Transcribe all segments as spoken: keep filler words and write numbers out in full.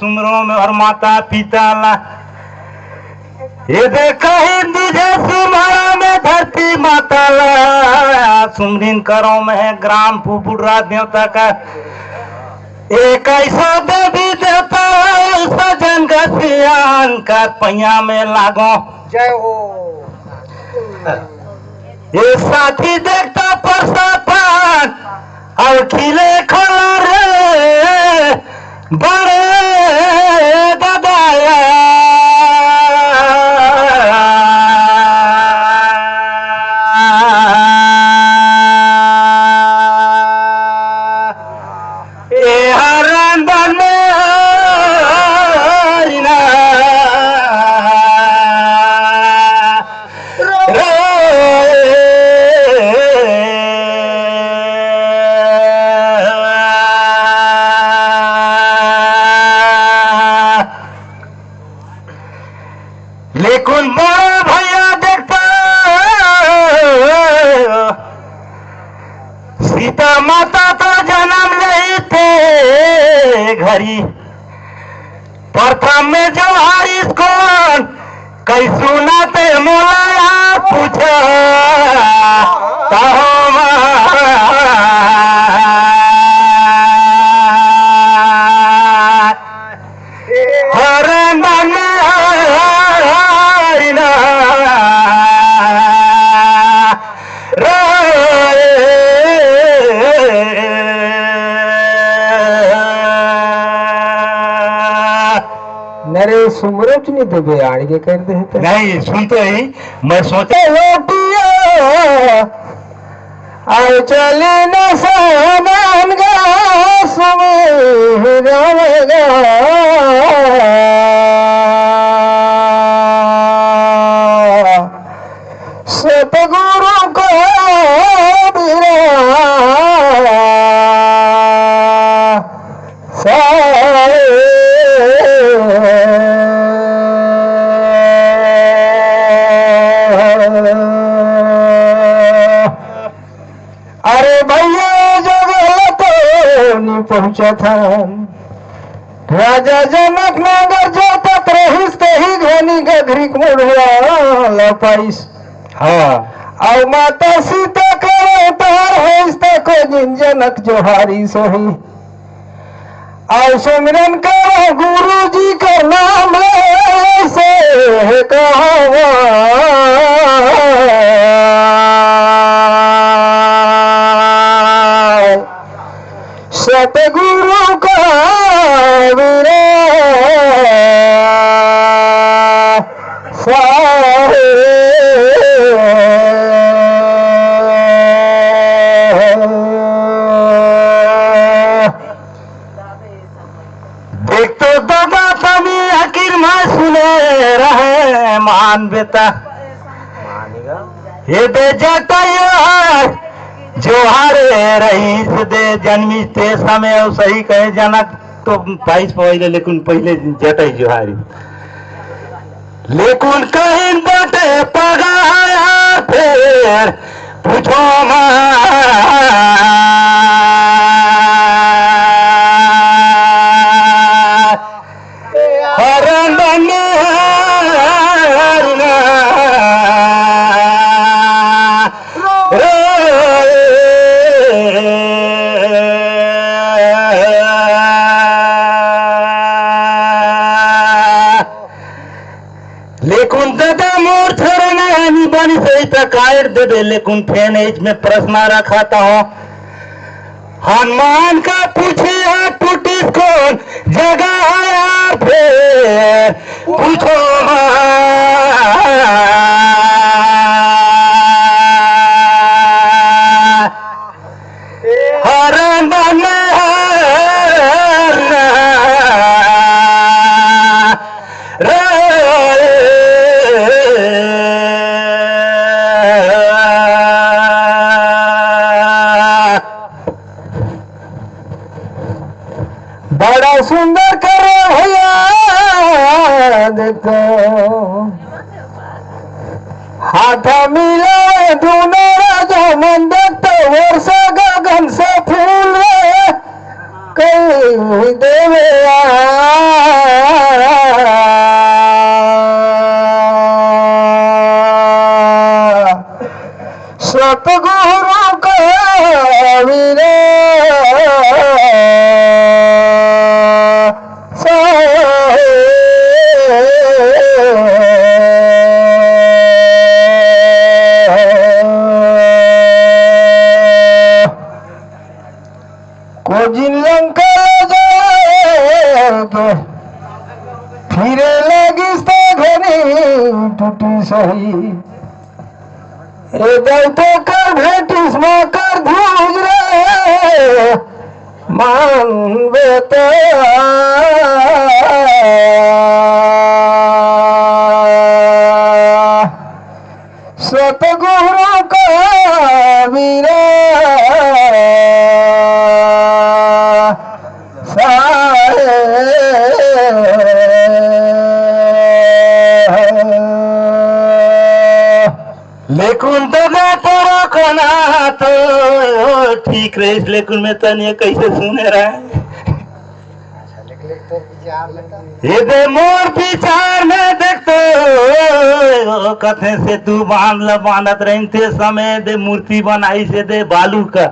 सुमरो में हर माता पिता ला, ये देखा हिंदू जे सुमरो में धरती माता ला, सुमरिन करो में ग्राम पुबुरा देवता का, एक ऐसा देवी देवता, सजन का सियान का पैया में लागो। जय हो। ये साथी देखता परसाथन अउ खिले खोला रे बड़े ददाया। ए हरन बन मारिना। लेकिन बड़ा भैया देखता, सीता माता तो जन्म लेते घरी प्रथम में जो हारिस कोन, कैसु ना ते मोला पूछा, तहो मा। हर मन हरिना रे। नरे सुमरच नहीं देबे, आड़ के कर दे तो। नहीं, सुन तो ही, मैं सोचा। लोटिया, आय चली न सानन गा सुमिरन गा। सतगुरु को बिना साए। अरे भैया, जगह तो नहीं पहुंचा था। राजा जनक नगर जातक रहिस, तही घनी गघरी मुढ़वा ल पाइस। हाँ। अउ माता सीता के अवतार होइस, त को जिन जनक जोहारी सोही। अउ सुमिरन करो गुरु जी के नाम ले से कहावा। सतगुरु का विरह साहे। देख तो दादा तनी आखिर में सुने रहे मान बेटा। ये दे जटायु जोहारे रहीस दे जन्मिस ते समय, अउ सही कहे जनक तो पाइस पहिले, लेकिन पहिले जटायु जोहारी। लेकिन कहीं बाटे पगाया फेर पूछो मा। हरन हरना रे। लेकिन दादा मोर छोरा ना आनी बानी सही त काट देबे, लेकिन फेन एज में प्रश्न रखा था। हनुमान का पूछे टूटिस कोन जगह आया फेर पूछो मा। हरन हरना रे। बड़ा सुंदर करे भैया देखो। हाथ मिलाए दोनों राजा मन देखते वर्षा गगन से फूल रे। कहीं देवे आ सतगुरु कबीरा साहेब। को जिन लंका ले जाए के फिरे लगिस त घनी टूटी सही। ए दई तो कर भेटिस म कर धूज रे, मान बेटा। सतगुरु कबीरा साहेब। लेकिन ददा तोरो कना तो ठीक रहिस, लेकिन मैं तनिया कैसे सुने रहे। ये दे मोर विचार में देख तो कथे से तू बांध ल बांधत रहिन ते समय दे मूर्ति बनाई से दे बालू का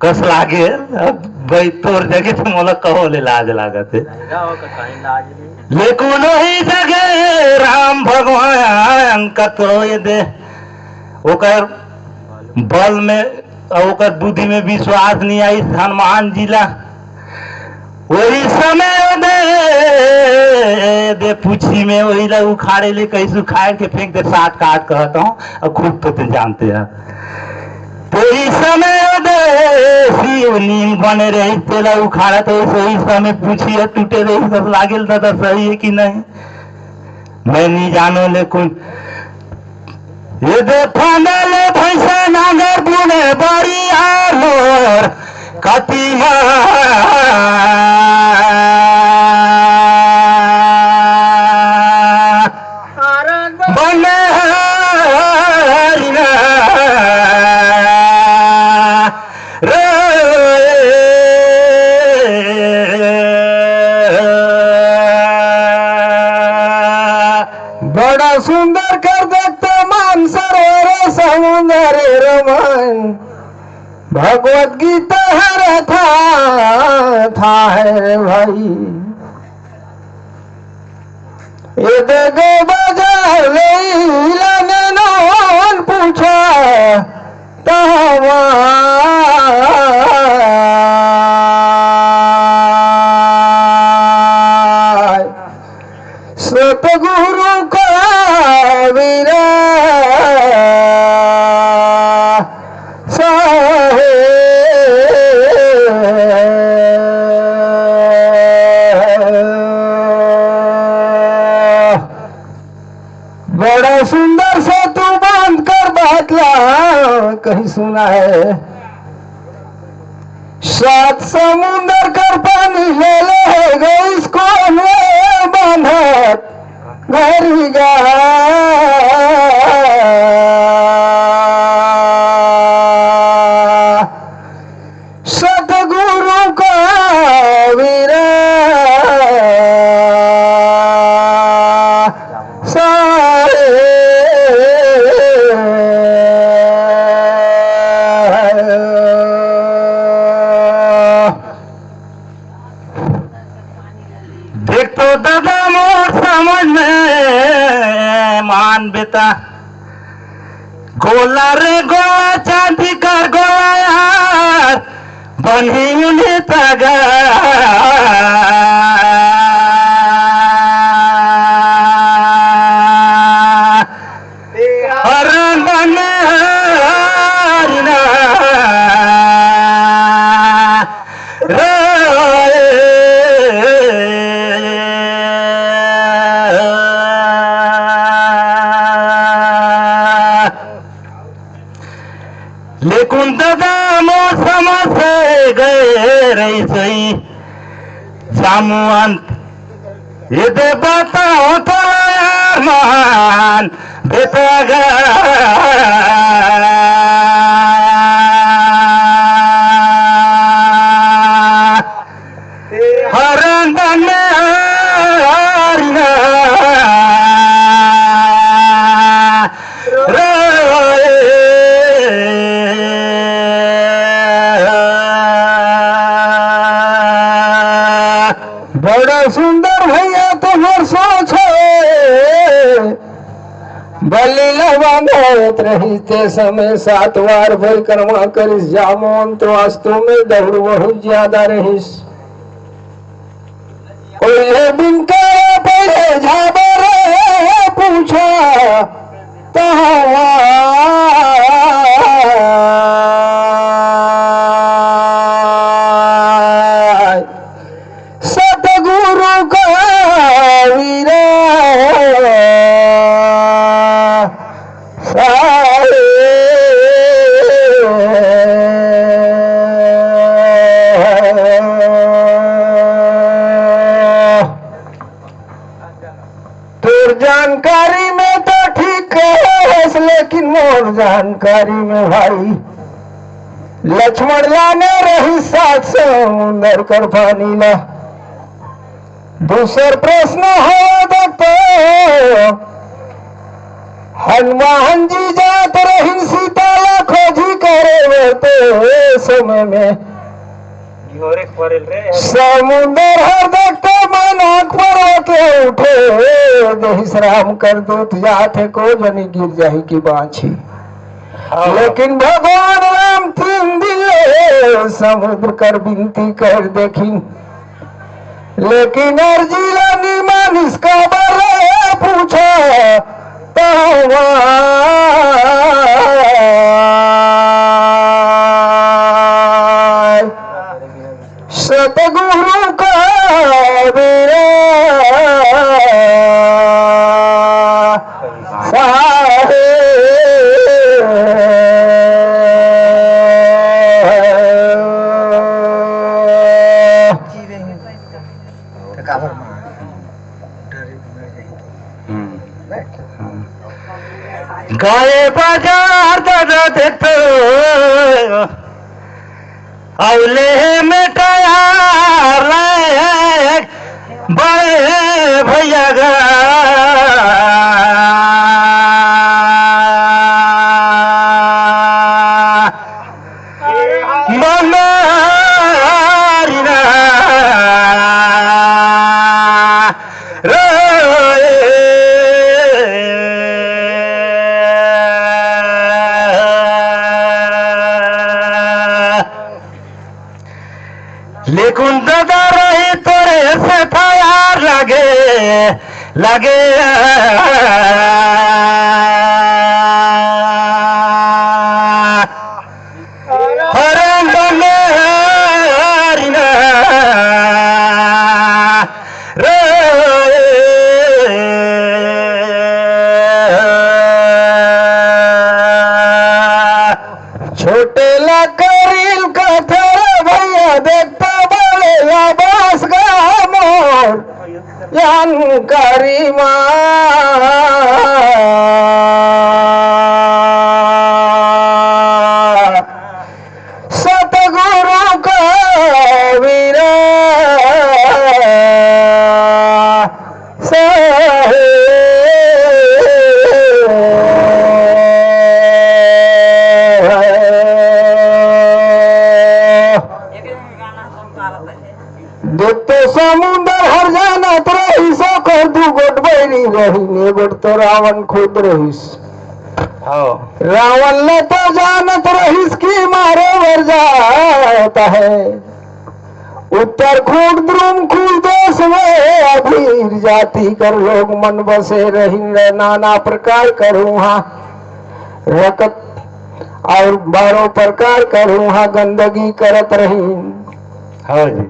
कस लागे। अब भाई तोर जगह तो मोला कहो ले लाज लागत है। लेकिन वही जगह राम भगवान का तो ये दे ओकर बल में अउ ओकर बुद्धि में विश्वास नहीं आई हनुमान जी ला। वही समय दे, दे पूछी में वही ला उखाड़े ले कहीं से उखाड़ के फेंक दे, साठ काट कहता हूँ, और खूब तो तुम जानते हैं। तो इस समय दे शिवलिंग बने रही, तेला उखाड़ा तो वही समय पूछी है, टूटे रही, सब लागेल दादा, सही है कि नहीं? मैं नहीं जानो, लेकिन ये दे फांदा ले भैंसा नांगर बुने बारी आलोर कतिमा बने हरिना रे। बड़ा सुंदर कर देखते मानसरोवर समुंदर रमन। भगवत गीता हर था, था है रे भाई। ये दे गो बाजार ले लाने नोन पूछा तहवा। सतगुरु कबीरा साहेब। बड़ा सुंदर से तू बांध कर बात ला कहीं सुना है। सात समुंदर कर पानी ले ले गइस कोन रे बांधत घर गा। सतगुरु कबीरा साहेब। देख तो दादा मोर समझ में मान बेटा, गोला रे गोला चांदी कर गोला यार, बनी उन्हें तगा। हरण बन हरिना रे। लेकिन दादा मोर समझ से गए रही सही जामुअन। ये दे बताओ तो यार मान बेटा गा। हरण बन हरिना रे। सुंदर भैया तुम्हर सोच हे, बलि ला बांधत रहिस ते समय सात बार परिक्रमा करिस, जामवंत वास्तव में दौड़ बहुत ज्यादा रहिस। ओहे बिन करे पहिले झाबर पूछा, तहवाय सतगुरु का विरा साए। तोर जानकारी में तो ठीक कहेस, लेकिन मोर जानकारी में भाई लक्ष्मण लाने रहिस सात समुंदर कर पानी ला। दूसर प्रश्न हे दत्तो, हनुमान जी जात रहिन सीता ला खोजी करे बर ते समय में समुंदर हर देखते मन आँख पर होके उठे, देहिस राम कर दूत जात हे को जनी गिर जाही की बाँची। हाँ। लेकिन भगवान राम तीन दिन ले समुद्र कर विनती कर देखिन, लेकिन अर्जी ला नी मानिस काबर पूछा तहवाय। सतगुरु का बेरा साहे। हम्म। गाय बाजार दर देत अउले मेटाया रे बड़े भैया गा। मंगारी ना रे। लेकिन दादा रही तोरे से तैयार लगे, लगे। हरंग मेरी ना रे। छोटे ला करील कथर भैया, देखता बड़े ला बास गा मोर जानकारी मा। सतगुरु का विरा साहे। देख तो समुंदर हर जानत रहिस, ओकर दू गोट बैरी रहिन, ए गोट तो रावण खुद रहिस। हाँ। रावण ल तो जानत रहिस कि मारे बर जात हे। उत्तर खूंट द्रुम खुल देश में अधीर जाति कर लोग मन बसे रहिन, नाना प्रकार कर उहाँ रकत अउ बारह प्रकार कर उहाँ गंदगी करत रहिन। हाँ जी।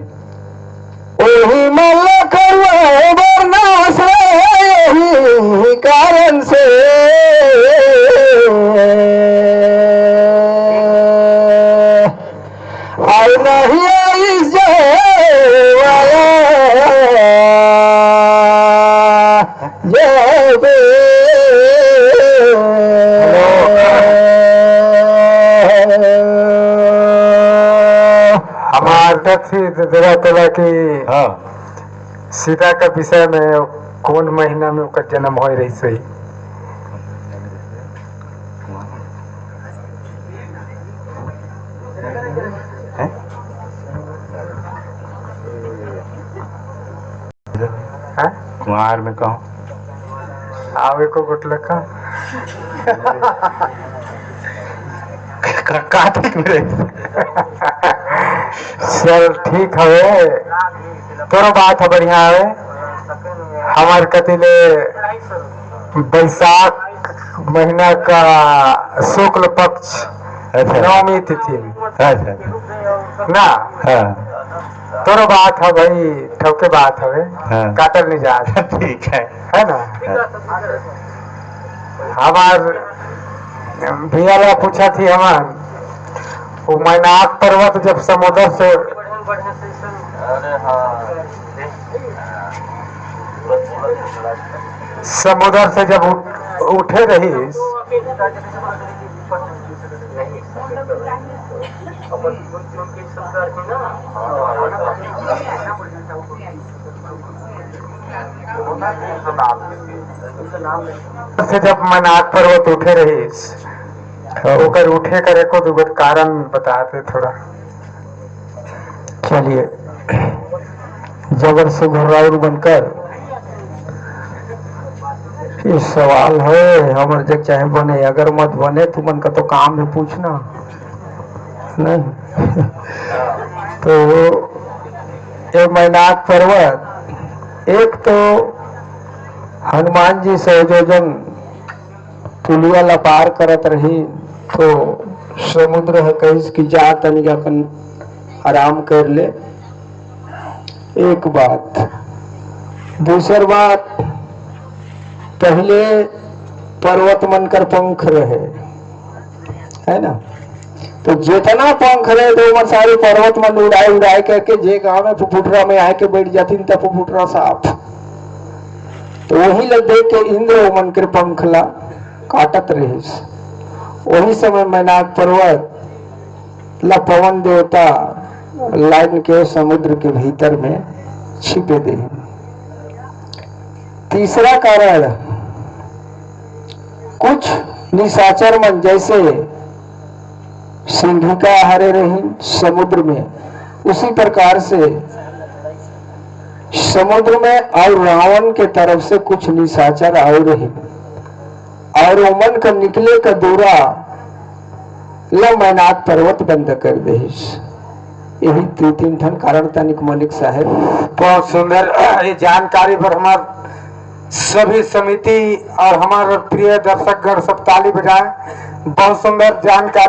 ओही मन ल करवाए बर नाश रहे, यही कारण से। अउ नहीं आइस जय वाला जय बे। हमार दक्षिण जगह तोला की हाँ। सीता का विषय में कौन महीना में ओकर जन्म होय रहिस होही? हैं? कुंवार में कहूँ। आवे को गुटलका। का, का ठीक में रही? चल, ठीक हवे, तोरो बात ह बढ़िया हवे। हमर कति ले बैसाख महीना का शुक्ल पक्ष अच्छा। नवमी तिथि में। अच्छा। ना? हाँ। तोरो बात ह भाई, ठौके बात हवे। हाँ। काटल नहीं जात। ठीक है। है ना? हाँ। हमार भैया ला पूछा थी हमार, वो मैनाक पर्वत जब समुद्र से, समुद्र से जब उठ, उठे रही, से जब मैनाक पर्वत उठे रहिस, ओकर उठे कर एको दुगो कारण बताते थोड़ा। चलिए, जबर से घुर्राउर बनकर ये सवाल है, हमर जग चाहे बने, अगर मत बने, तुमन का तो काम है पूछना, नहीं? तो ये मैनाक पर्वत, एक तो हनुमान जी सौ योजन पुलिया ला पार करत रही, तो समुद्र ह कहिस कि जा तनिक अकन आराम कर ले। एक बात। दूसर बात, पहले पर्वत मन कर पंख रहे, है ना? तो जितना पंख रहे थे, ओमन सारे पर्वत मन उड़ाए उड़ाए करके जे गांव में पुपुटरा में आए के बैठ जाथिन, तब पुपुटरा साफ। तो वही ल देख के इंद्र ओमन के पंख ला काटत रहिस। वही समय मैनाक पर्वत ला पवन देवता लाइन के समुद्र के भीतर में छिपे दे। तीसरा कारण, कुछ निशाचर मन जैसे सिंहिका हरे रही समुद्र में, उसी प्रकार से समुद्र में और रावण के तरफ से कुछ निशाचर आए रही, और ओमन का निकले का दूरा ल मैनाक पर्वत बंद कर देहिस। यही दू तीन ठन कारण तनिक मलिक साहेब। बहुत सुंदर। ये जानकारी पर हमार सभी समिति और हमारे प्रिय दर्शकगण सब ताली बजाएं। बहुत सुंदर जानकारी।